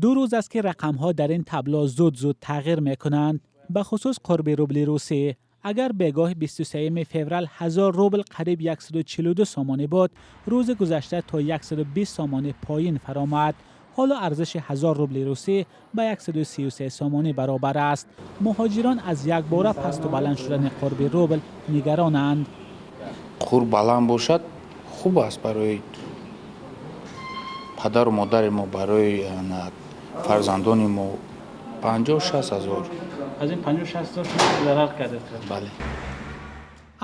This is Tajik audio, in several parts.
2 рӯз аст, ки рақамҳо дар ин табло зуд-зуд тағйир мекунанд, бахусус қурби рубли русӣ. Агар бегоҳи 23 феврал 1000 рубл қариб 142 сомонӣ буд, рӯзи гузашта то 120 сомонӣ поин фаромад. Ҳоло арзиши 1000 рубли русӣ ба 133 сомонӣ баробар аст. Муҳоҷирон аз якбора пасту баланд шудани қурби рубл нигаронанд. Қурб баланд бошад, хуб аст барои падару модари мо, барои фарзандони мо. 50-60 ҳазор. Аз ин 50-60 ҳазор шумо зарар кардед? Бале.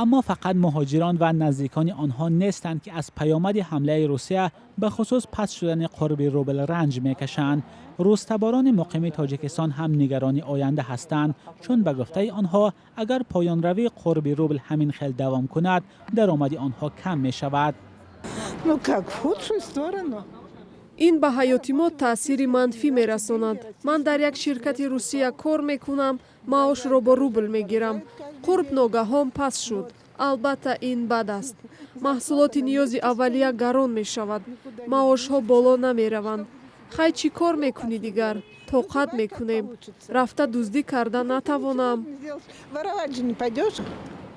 Аммо фақат муҳоҷирон ва наздикони онҳо нестанд, ки аз паёмади ҳамлаи Русия, бахусус паст шудани қурби рубл, ранҷ мекашанд. Рӯстаборони муқими Тоҷикистон ҳам нигарони оянда ҳастанд, чун ба гуфтаи онҳо, агар поёнравии қурби рубл ҳамин хел давом кунад, даромади онҳо кам мешавад. Ну как, в худшую сторону. Ин ба ҳаёти мо таъсири манфӣ мерасонад. Ман дар як ширкати Русия кор мекунам, маошро бо рубл мегирам. Қурб ногаҳон паст шуд, албатта, ин бад аст. Маҳсулоти ниёзи аввалия гарон мешавад, маошҳо боло намераванд. Хай, чӣ кор мекунӣ дигар? Тоқат мекунем. Рафта дуздӣ карда натавонам. Воровать же не пойдешь.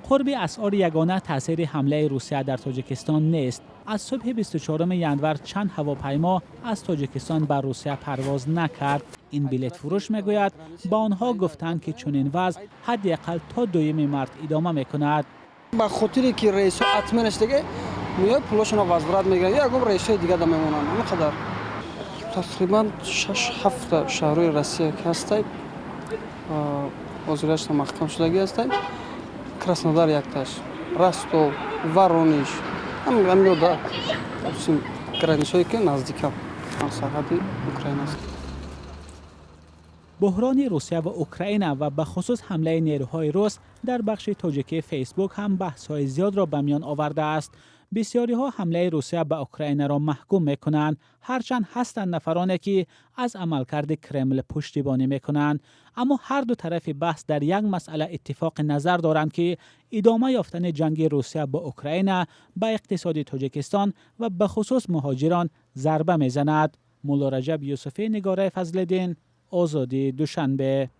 Қурби асъор ягона таъсири ҳамлаи Русия дар Тоҷикистон нест. Аз субҳи 24 январ чанд ҳавопаймо аз Тоҷикистон ба Русия парвоз накард. Ин билетфурӯш мегӯяд, ба онҳо гуфтанд, ки чунин вазъ ҳадди ақал то 2 март идома мекунад. Ба хотире ки рейсҳо отмена шудаги, меояд, пулошонро возврат мегиранд, ягон рейсҳои дига да мемонанд. Ҳамин қадар. Тақрибан шаш ҳафта шаҳрҳои Россия ки ҳастай, ҳозирашон маҳкам шудагӣ ҳастай. Краснодар якташ, Ростов, Воронеж, ҳамиёда границаҳое ки наздикам сарҳади Украина аст. Буҳрони Русия ва Украина ва бахусус ҳамлаи нерӯҳои рус дар бахши тоҷикии Фейсбук ҳам баҳсҳои зиёдро ба миён овардааст. Бисёриҳо ҳамлаи Русия ба Украинаро маҳкум мекунанд, ҳарчанд ҳастанд нафароне, ки аз амалкарди Кремл пуштибонӣ мекунанд. Аммо ҳар ду тарафи баҳс дар як масъала иттифоқи назар доранд, ки идома ёфтани ҷанги Русия бо Украина ба иқтисоди Тоҷикистон ва бахусус муҳоҷирон зарба мезанад. Муллораҷаб Юсуфӣ, Нигораи Фазлиддин, Озодӣ, Душанбе.